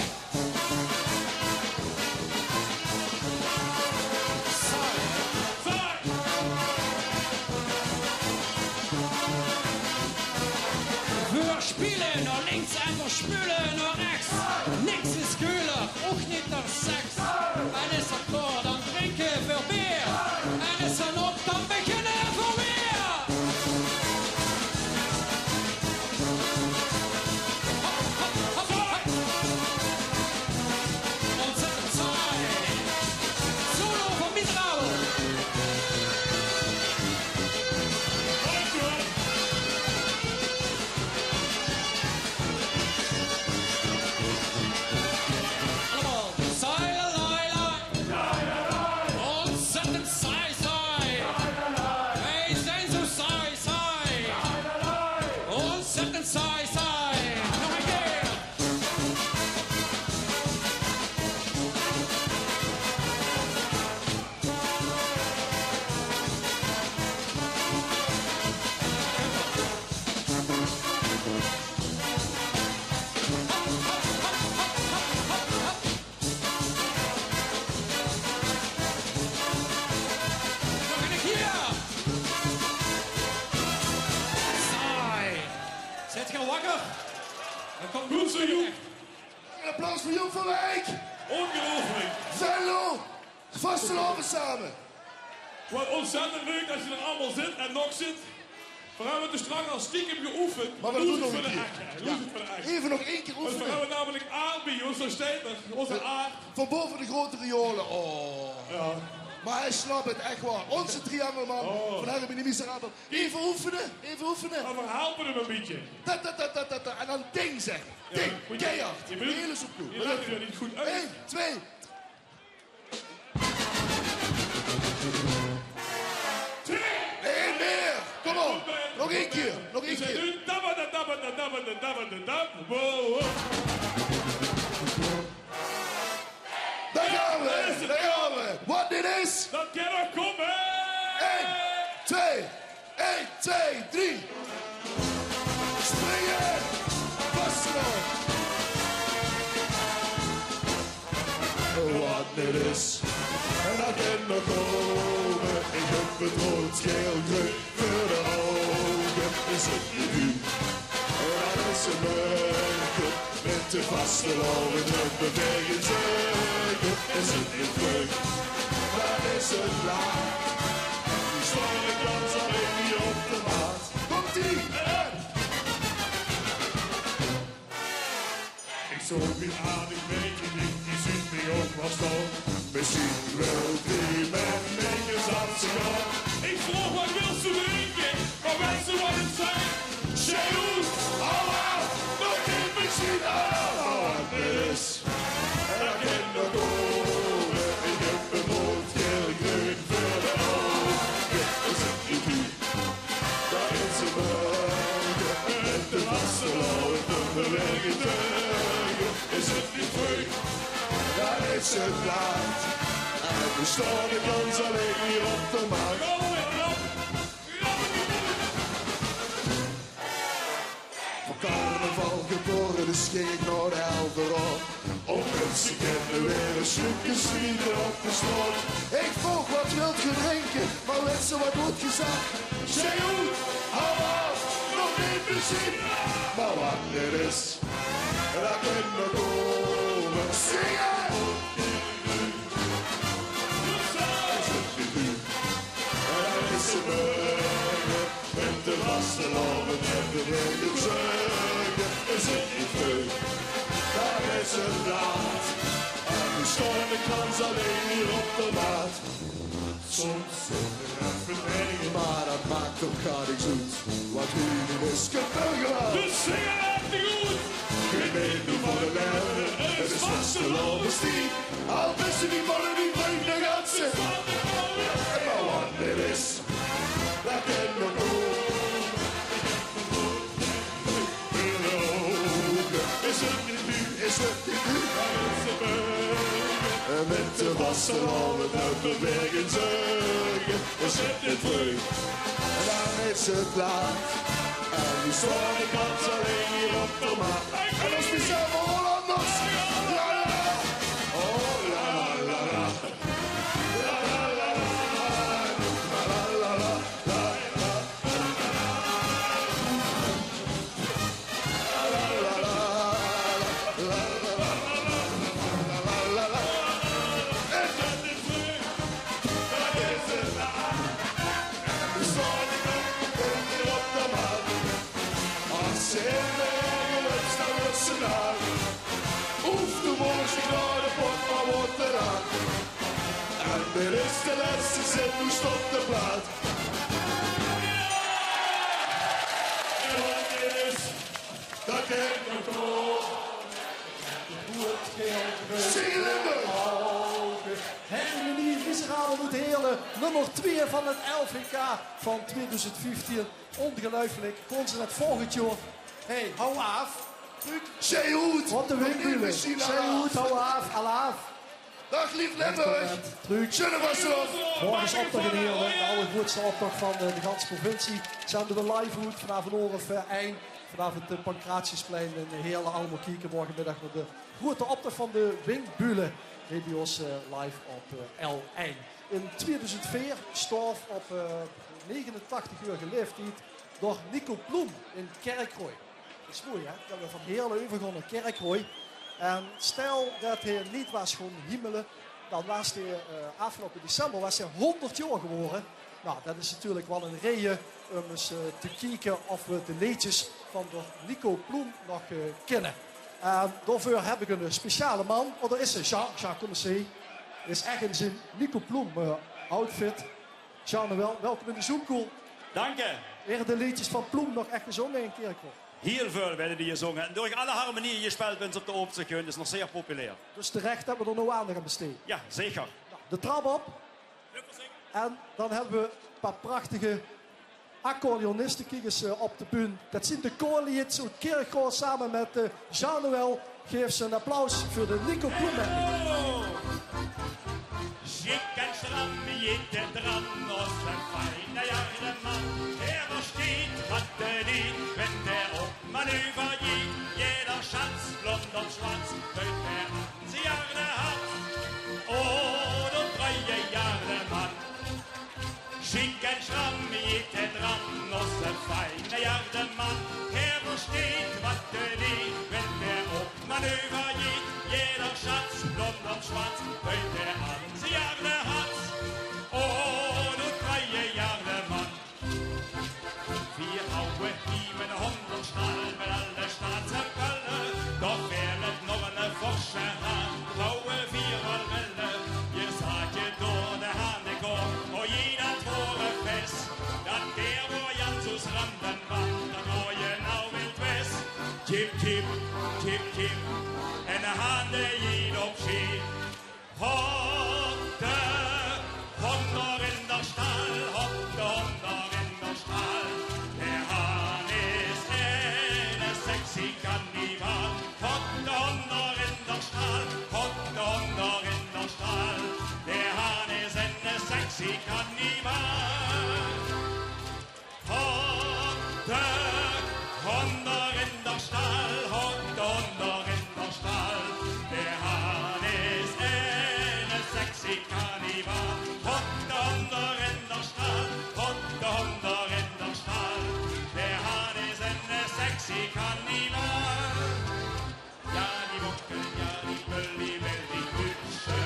Saai. Saai. Veer spiele nao links en veer spuule nao rechts. Niks is geuler, ouch neet nao seks. En is 't klaor, dan drinke veer beer. En is 't op, dan beginne veer weer. Hop, hop, hop, hop. Ontzettend saai. Solo van Miserabel. Allemaal. Saai, laai, laai. Ontzettend saai, saai. Wij zijn zo saai, saai. Ontzettend saai, saai. Nog een keer. Nog eine kier. Saai. Zeet geer wakker? Good zoe, Joep. Ein applaus veur Joep van Wijk. Ongelooflijk. Venlo. Vastelaovend same. Wat ontzettend leuk dat geer d'r allemaal zit en nog zit. Veer höbbe dus lang al stiekem geoefend. Mer veer doon 't nog ein kier. Doe 't veur de act. Eve nog ein kier oefene. Want veer höbbe namelik Aard bie ós, dao steit 'r, ózze Aard. Van bove de grote riolen. Oh. Ja. Mer hae snap 't, ech waor. Ózze triangelman van Hermine Miserabel. Eve oefene, eve oefene. Mer veer helpe 'm ein bietje. Ta, ta, ta, ta, ta, ta. En dan ding zegge. Ja, ding, keihard. De hele soep toe. Ein, twee. Ein mier. Kom op. Nog ein kier. Nog ein kier. Wow, wow. Dao gaon v'r. Dao gaon v'r. Wat dit is. Dat kan nog kómme. Ein, twee. Ein, twee, drie. Springe. Vastelaovend. Wat neet is, en dat kin nog kómme. Ich höb 't roead, gael, greun veur de ouge. Is 't neet leuk? Dat is 'n mörke. Mit de vastelaovend höbbe veer gein zörge. Is 't neet leuk? Dat is 't laag. Noe staon ich gans allein hie op de maat. Kómp-ie! Ich zoog ein aardig meidje, die zuut mich ouch waal staon. Mesjien wilt die mit mich ins danse gaon. Ich vroog: "Wat wils se drinke?" Mer wèts se wat ich zag? Sjeet oet, hou aaf, nog ein benzine, hou aaf, wat is. En dan kin nog kómme, ich höb 'n roead, gael, greun veur de ouge. Is 't neet leuk? Dat is 'n mörke. Mit de vastelaovend höbbe veer gein zörge. Is 't neet leuk? Dat is 't laag. En noe staon ich gans allein hie op de maat. Van carnaval gebaore, dus ging ich nao de Helder op. Óm minse kènne weer ins stökskes smiete op de straot. Ich vroog: "Wat wilt geer drinke?" Mer wèts se wat woort gezag? Sjeet oet, hou aaf, nog ein benzine. Mer wat neet is, dat kin nog kómme. Zinge! Is 't neet leuk? Vastelaovend höbbe veer gezörg, is 't neet leuk? Dao is 't laat. En noe staon de krans allein hie op de maat. Soms zit 'r effe taege, mer dat maak toch gaar niks oet. Want wie is gebeurd? De sigaret is oet! Geer weit noe van de lève, 't is vastelaovendstied. Al wiste die malle die breuk de ganse. En mer wat d'r is, dat kin nog kómme. Is 't neet leuk? Is 't neet leuk? Mit de vastelaovend höbbe veer gezörg. Is 't neet leuk? Dao is 't laat. En noe staon de krans allein hie op de maat. En ós speciaal veur Hollanders. La la la. Oh la la la la. La la la la. La la la la. As ze in de regen löp, dan löp ze nao. Oef de morges nao de pot van water aan. En dit is de lèste zin, noe stop de plaat. En wat is dat? Zing Limburg! Hermenie Miserabel oet Heerle, nummer twee van 't L V K van tweeduizend vieftien. Óngeluifelik, kónne ze dat volgend jaor. Hey, hou aaf. Truc. Sjei oet. Wat de wind buule. Sjei oet, hou aaf, alaaf. Daag lief Limburg. Truc. Sjunne vastelaovend. Morge is optoch in Heerle, de allergroetste optoch van de, de ganse provincie. Zende we live oet vanaaf ein oor of, eh, ein. Vanaaf 't, eh, Pancratiusplein in Heerle. Allemaol kieke morgemiddig nao de groete optoch van de Windbülle. Hie bie ós, eh, live op, eh, L ein. In tweeduizend veer storf op, eh, negenentachtigjaorige laeftied d'r Nico Ploem in Kirchroa. Dat is mooi, hè? Dat we van Heerle euvergaon nao Kirchroa. En stel dat hae neet waas gaon hiemele, dan waas hae, eh, aafgeloupe december waas hae hónderd jaor gewore. Nou, dat is natuurlik waal ein raeje um ins, eh, te kieke of we de leedjes van d'r Nico Ploem nog, eh, kinne. En daoveur höb ich eine speciale man. Oh, dao is 'r. Jean, Jean, kóm ins hie. Is ech in zien Nico Ploem, eh, outfit. Jean-Noël, welkom in de Zoomkoel. Danke. Waere de leedjes van Ploem nog ech gezónge in Kirchroa? Hiel väöl waere die gezónge. En door alle harmonieë gespeld bie ós op de optoch, dus nog zeer populair. Dus terech dat we d'r noe aandach aan bestee. Jao, zeker. Nou, de trap op. En dan höbbe we ein paar prachtige accordeoniste, kiek ins, eh, op de bühne. Dat zien de Koorleads oet Kirchroa same mit, eh, Jean-Noël. Gaef ze ein applaus veur de Nico Ploem Band. Sjiek en sjtram, jidder dran, ózze fijne jardeman. Hae versteit wat hae deit, wen hae op maneuver geit. Jeder sjats, blónd of sjwarts, völt hae aan zie jardehart. O, de treuje jardeman. Sjiek en sjtram, jidder dran, ózze fijne jardeman. Hae versteit wat hae deit, wen hae op maneuver geit. Jeder sjats, blónd of sjwarts, völt hae aan zie jardehart. O, de treuje jardeman. Veer hawwe hie eine hóndersjtal mit alle sjtaatse pelle. Doch veer mit nog eine forsje haan, wouwe veer waal melle. Jao, zaet 'r, door de haan, ich kóm, o jee, dat waor ein fes. Dat deer waor Jans oet Randenband, dat waor 'n aw Wild Wes. Tjip, tjip, tjip, tjip, en de haan dae jeit op sjee. Hop de hónder in d'r sjtal, hop de hónder in d'r sjtal. De haan is eine sexy kannibaal. Hop de hónder in d'r sjtal, hop de hónder in d'r sjtal. De haan is eine sexy kannibaal. Hop de hónder in d'r sjtal, hop de hónder in d'r sjtal. De haan is eine sexy kannibaal. Hop de hónder in d'r sjtal, hop de hónder in d'r sjtal. De haan is eine sexy kannibaal. Jao, die wokkel, jao, die wèl, die butse.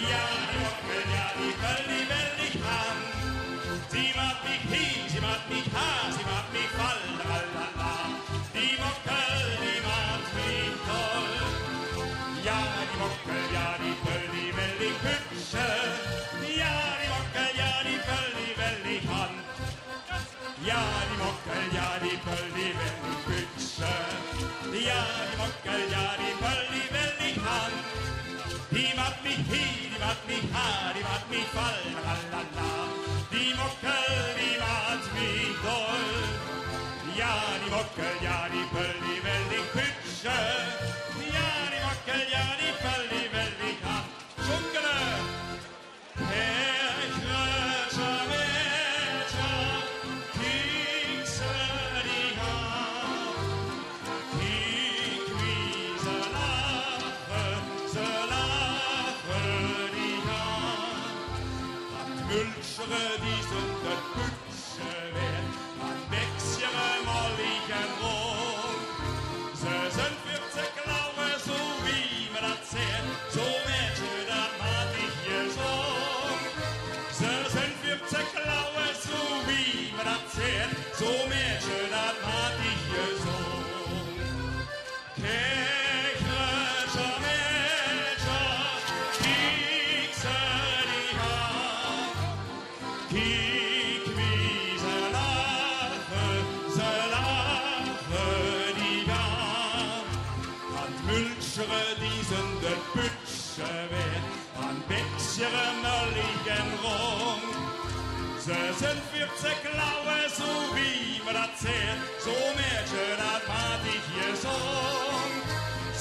Jao, die wokkel, jao, die wèl, die wèl dich haan. Zie maak mich hie, zie maak mich haa, zie Mokkel, ja, die Pöll, die will mich pütse. Ja, die Mokkel, ja, die Pöll, die will mich han. Die mat mich hie, die mat mich ha, die mat mich fall, la, la, la. Die Mokkel, die mat mich doll. Ja, die Mokkel, ja, die Pöll, die will mich pütse. Ja, die Mokkel, ja, die Pöll, die will mich han. Schunkele! Herr Krötscher, Mädche, kiek se die an. Kiek, wie se lache, se lache die an. Wat Mülscher, die sünd de Pütze weerd. Wat Bäckcher, mollig en rong. Se sünd veer ze klaue, zo wie me dat zeet, zo Mädche, dat maak ich jesong. Se sünd veer ze klaue, zo wie me dat zeet, zo Mädche, dat maak ich jesong. Kiek, Krötscher, Mädche, kiek se die an. Kiek, wie se lache, se lache die an. Wat Mülscher, die sünd de Pütze weerd, wat Bäckcher, mollig en rong. Se sünd veer ze klaue, zo wie me dat zeet, zo Mädche, dat maak ich jesong.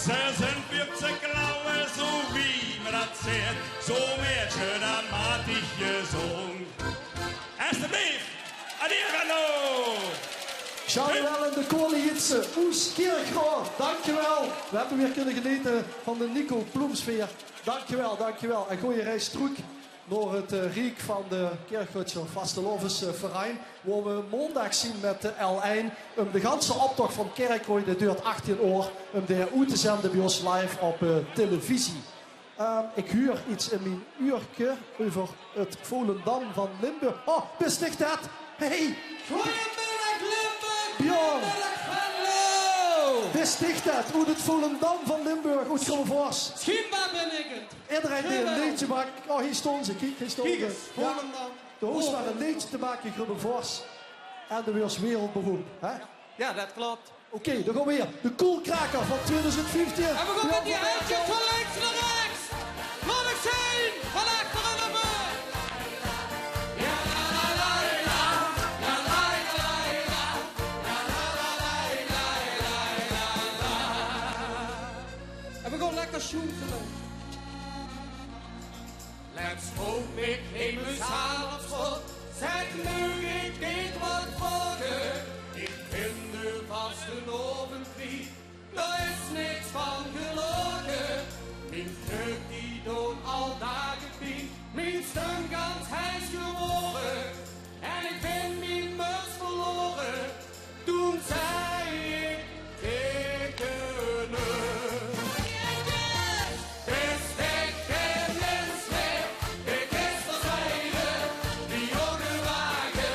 Se sünd veer ze klaue, zo wie me dat zeet, zo Mädche, dat maak ich jesong. Alsjeblieft, Adil Venlo. Sjouwel en de Koorlietse, Oes Kirchroa, dankjewel. We höbbe weer kinne genete van de Nico Ploemsfeer. Dankjewel, dankjewel. En gooj reis trök nao 't eh, riek van de Kirchroadsjer Vastelaovesverein, wo we maondaag zien mit de L ein, um de ganse optoch van Kirchroa, dae doert achttien oor, um dae oet te zende bie ós live op eh, televisie. Ehm, ich huur get in mien uurke euver 't Volendam van Limburg. Oh, bis dich det? Hey! Goeiemiddag Limburg! Bjorn! Goeiemiddag Venlo! Bis dich det? Oet 't Volendam van Limburg, oet Grubbevors. Schienbaar bin ich 't. Ederein dae e leedje maak. Oh, hie staon ze. Kiek, hie staon ze. Kiek ins, Volendam. De hoofs waor e leedje te make, Grubbevors. En dae waor wereldberoemp, hè? Ja, det klopt. Oké, dan gaon we weer. De Koelkraker van twieëdoezend vieftien. En we gaon mit die hendjes van links nao rechts. Laot ich zeen, van achter en nao veur. En we gaon lekker sjoemsele. Lets gaon ich in mien zaal op slot. Zeg, maag ich dich get vraoge? Ich bin de vastelaovend kwiet, dao is niks van gelaoge. Mien kneuk die doon al daag pien, mien stum gans hees gewore. En ich bin mien mörs verlore. Toen zag ich taenge häör: Bis dich gein mins mieë, wie gister zeide, die jónge wage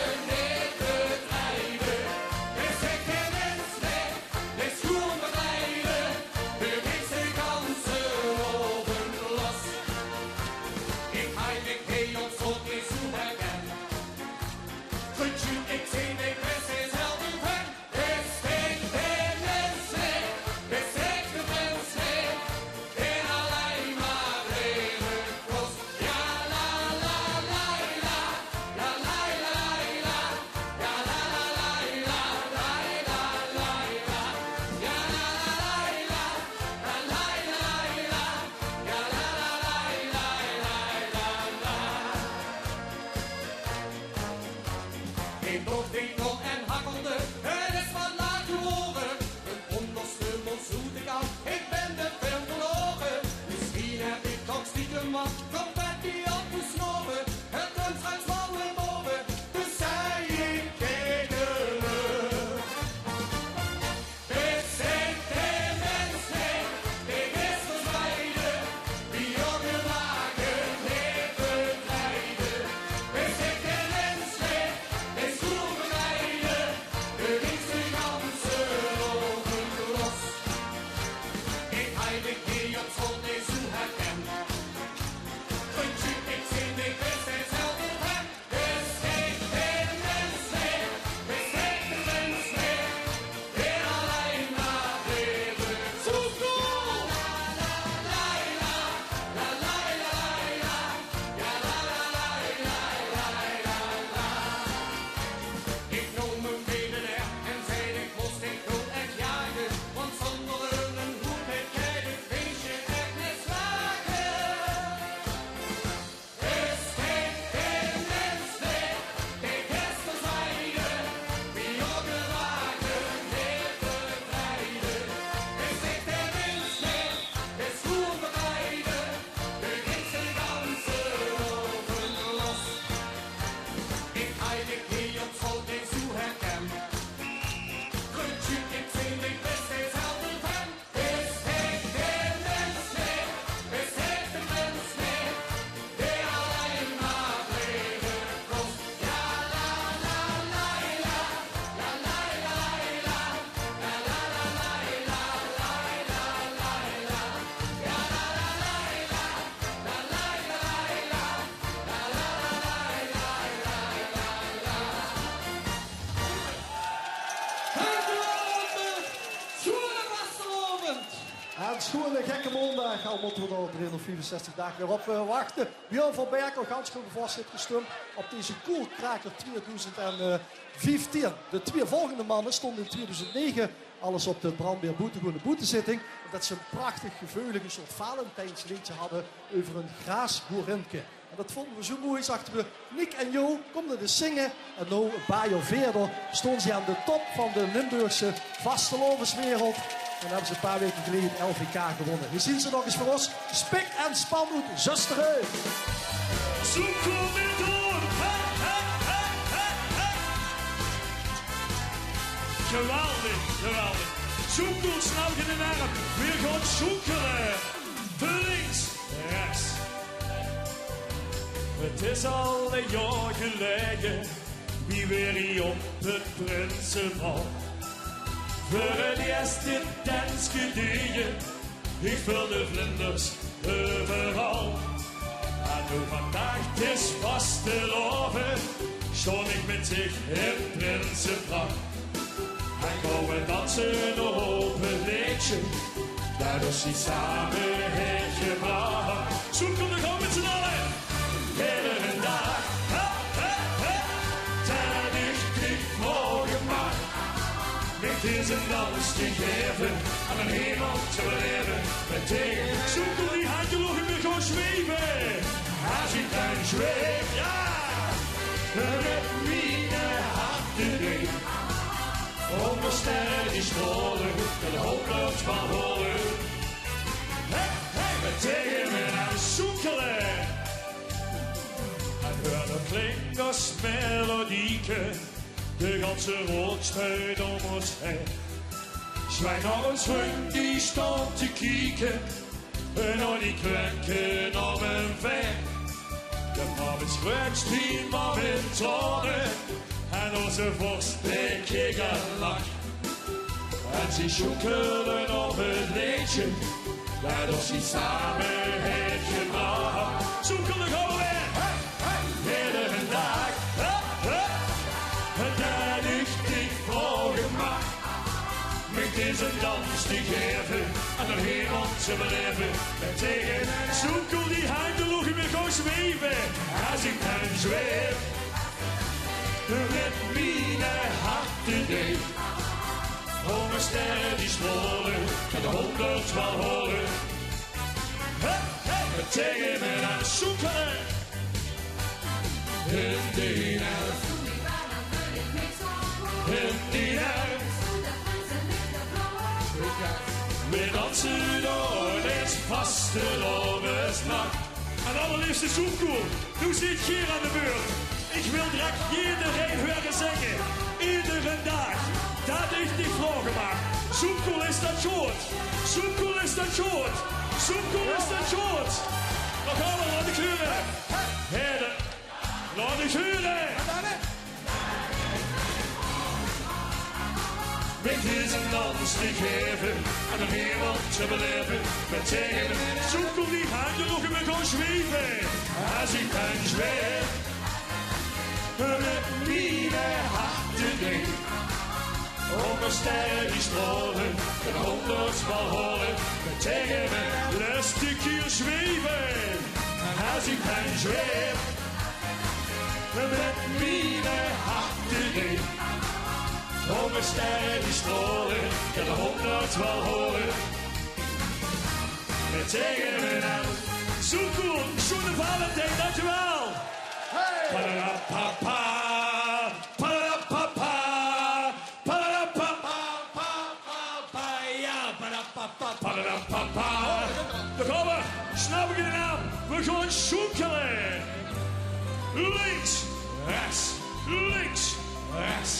Sjoeëne gekke maondaag, al mótte v'r d'r driehóngerdviefenzestig daag weer op eh, wachte. Björn van Berkel, gans Grubbevors, haet gestump op deze Cool Kraker tweeduizendvieftien. De twieë volgende manne stónge in tweeduizendnege al ins op de Brandbeer Boetegoon boetezitting, ómdet ze ein prachtig geveulig soort Valentijnsleedje hadde euver ein graasboerinke. En det vónje v'r zoe mooi, zagte v'r: Nick en Jo, kómde ins zinge. En noe, ein paar jaor wiejer, stónge ze aan de top van de Limburgse vastelaoveswereld. En höbbe ze ein paar waeke geleje het L V K gewónne. Hie zeen ze nog ins veur ós: Spik en Span oet Zöstere. Zoe kómme v'r door. Hè, hè, hè, hè, hè. Geweldig, geweldig. Zoe kómme v'r snel in de arm. V'r gaon sjoenkele. Veur links, rechts. Het is al ein jaor geleje, wie v'r hie op het prinsebal veur het ierst in dans deje. Ich veul de vlinders euveral. En noe vandaag, 't is vastelaovend, sjtaon ich mit dich in prinsepak. En gaon v'r danse op het leedje det ós hie same haet gebrach. Zoe kómme v'r, gaon v'r mit z'n alle. Hielere daag, hè, hè, hè, det ich dich vraoge maag mich dezen dans te gaeve en ein hemel te belaeve. Mit dich, zoe kómme v'r, die handje loge, v'r gaon zjweve. Es ich dan zjweef, jao, mit mien hart te deep. Ónger sterre die sjtraole, de hóngerd van hole. Hey, hey, v'r taenge mit aan sjoenkele. En heur de klingers melodieke, de ganse raod sjtuit óm ós haer. Sjwei nao ós vrunj die sjtaon te kieke, en al die kwerke op ein veer. De mam is greuts, die mam in traone. En ózze vors, dae kiek en lach. En zie sjoenkele op het leedje det ós hie same haet gebrach. Sjoenkele, gaon v'r weer. Hey, hey. Hielere daag. Hup, hup. Det ich dich vraoge maag mich dezen dans te gaeve en ein hemel te belaeve. Mit taenge, zoe kómme v'r, die handje loge, v'r gaon zjweve. Es ich dan zjweef, mit mien hart te deep. Ónger sterre die sjtraole, de hóngerd van hole. Hup, hup. Mit taenge, mit aan sjoenkele. In die nacht. In die nacht. V'r danse door deze vastelaovesnach. En allerleefste Sjoenkele, noe zeet geer aan de beurt. Ich wil direk ederein hure zègke: ederen daag det ich dich vraoge maag. Sjoenkele, is det good? Sjoenkele, is det good? Sjoenkele, is det good? Nog allemaol, laot ich hure. Hey, de, laot ich hure. Mit dezen dans te gaeve en ein hemel te belaeve. Mit taenge, zoe kómme v'r, die handje loge, v'r gaon zjweve. Es ich dan zjweef, mit mien hart te deep. Ónger sterre die sjtraole, de hóngerd van hole. Mit taenge, lèste kier zjweve. Es ich dan zjweef, mit mien hart te deep. Ónger sterre die sjtraole, de hóngerd van hole. Mit taenge, zoe kómme v'r, sjoeane Valentijn, dankjewel. Hey! Padarapapa, padarapapa, padarapapa, pa, pa, pa, jao, padarapapa, padarapapa. Dao gaon v'r, snap ich de naam. V'r gaon sjoenkele. Links, rechts, links, rechts.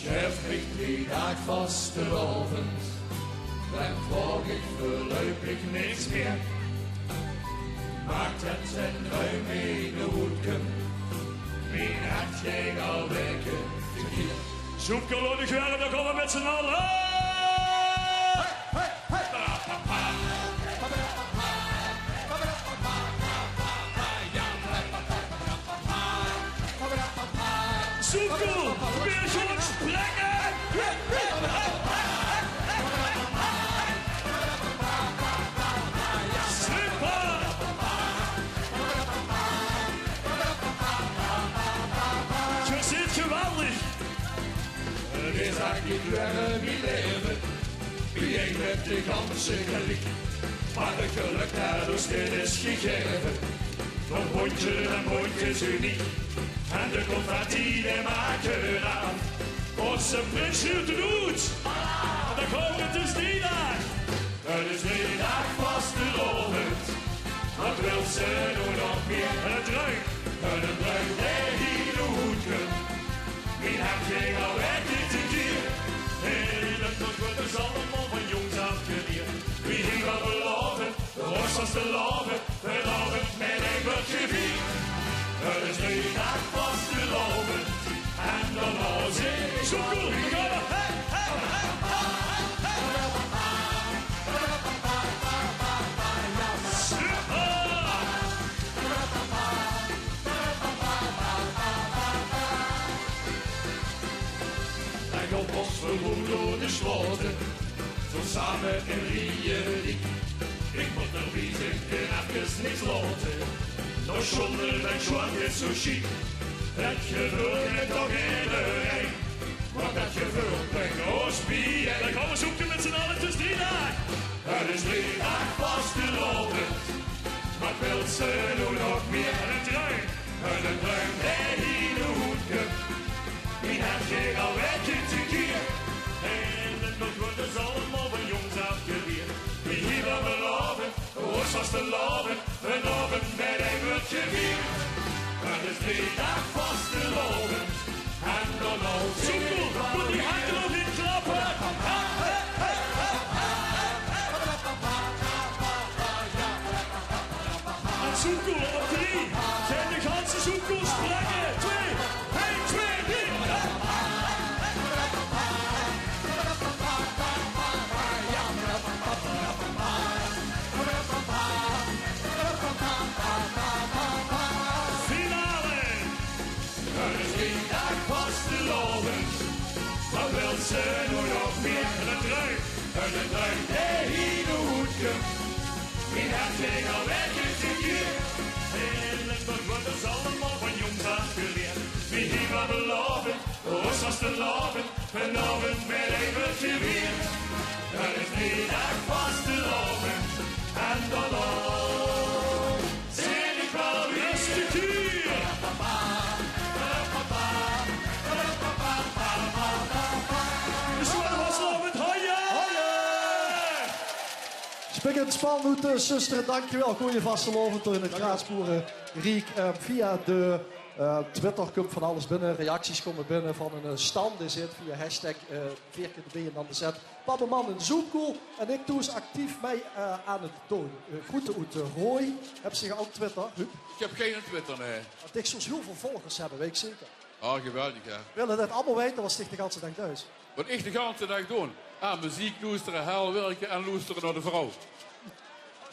Gaef mich drie daag vastelaovend, dan vraog ich veurluipig niks mieër. Maak det 't noe mie good kump, mien hart geit al waeke tekeer. Zoe, laot ich hure, dan kómme v'r mit z'n alle. Hey, hey, hey. Zoe, v'r gaon springe. Daag iech weer mie leve, bijein mèt de ganse kliek. Meh 't gelök dat us dit is gegaeve, nog bóntjer en bóntjer is uniek. En de confetti, die make v'r aaf. Ózze prins sjreujt 't oet. Dao koume v'r, 't is driedaag. 't Is driedaag vastelaovend. Wat wèlste noe nog mie? En 't druim. En 't druim, dee hie noe oetkump. Mien hert geit al wèk in de kier. En dat nog weurt us allemaol vaan jongs aaf gelierd. Wie hie wel belaove, de rös vastelaovend, vanaovend mèt uuch weurt gevierd. 't Is driedaag vastelaovend. En daan al zing iech zoe cool. Hey, hey, hey, hey, hey. Super! Daan goon v'r gewoen door de straote, zoe same in rieje riek. Iech moot d'r bie zègke, efkes niks laote. Nog zónger dat sjoon is zoe sjiek. Dat geveul heet toch ederein. Want dat geveul bringk us bie. Daan goon v'r zoe mèt z'n alle, 't is driedaag. 't Is driedaag vastelaovend. Wat wèlste noe nog mie? En 't druim. En 't druim, dee hie noe oetkump. Mien hert geit al wèk in de kier. En dat nog weurt us allemaol vaan jongs aaf gelierd. Wie hie wel belaove, de rös vastelaovend, vanaovend mèt uuch weurt gevierd. 't Is driedaag vastelaovend. En daan al zoe cool, moot die hende nog neet klappe. En zoe cool op drie. Zeen de ganse zoe cool springe. Twee, ein, twee, drie. Finale. 't Is driedaag vastelaovend. Wat wèlste noe nog mie? En 't druim. En 't druim, dee hie noe oetkump. Mien hert geit al wèk in de kier. En dat weurt us allemaol vaan jongs aaf gelierd. Wie hie wel belaove, de rös vastelaovend, vanaovend mèt uuch weurt gevierd. 't Is driedaag vastelaovend. En daan al zing iech wel weer. Rustig hie. Is zoe, dat waor 't. Hoje! Hoje! Spik en span oet, eh, Zöstere, dankjewel. Gooj vastelaovend in 't Graatsboere Riek. Eh, via de, eh, Twitter kump vaan alles binne. Reacties koume binne vaan 'ne, eh, Stan. Dee zit via hashtag, eh, veer kier de B en daan de Z. Pap en mam in de zoepkoel. En iech doon dus actief mei, eh, aon 't doon. Eh, groete oet, eh, Rooj. Höbs diech al Twitter, Huub? Iech höb gein Twitter, nein. Want diech zouws hiel väöl volgers höbbe, weit iech zeker. Ah, geweldig, hè? Wèlle dat allemaol weite wat diech de ganse daag duis. Wat iech de ganse daag doon? Ah, meziek loestere, hel wirke en loestere nao de vrouw.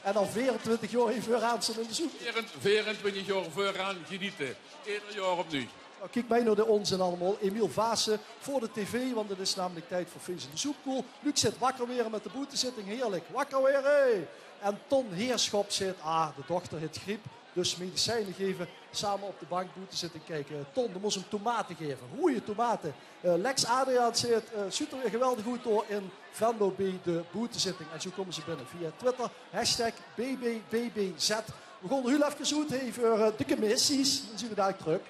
En al veerentwintig jaor hei veuraan stoon in de zoep. Veerentwintig jaor veuraan genete. Eder jaor opnuuj. Noe, kiek mei nao de ónzin allemaol. Emiel Vaassen veur de tv, want 't is namelik tijd veur Fees in de Zoepkoel. Luc zit wakker weer mèt de boetezitting. Heerlik. Wakker weer, hè! En Ton Heerschop zit, ah, de dochter heet griep. Dus medicijne geve, same op de bank boetezitting kieke. Ton, de mós 'm tomate geve. Roeje tomate. Eh, Lex Adriaan zit, eh, zuut 'r weer geweldig oet dao in Venlo bie de boetezitting. En zoe koume ze binne via Twitter, hashtag B B B B Z. V'r goon 'r hiel efkes oet, hè, veur, eh, de kemissies. Daan zien v'r dalik trök.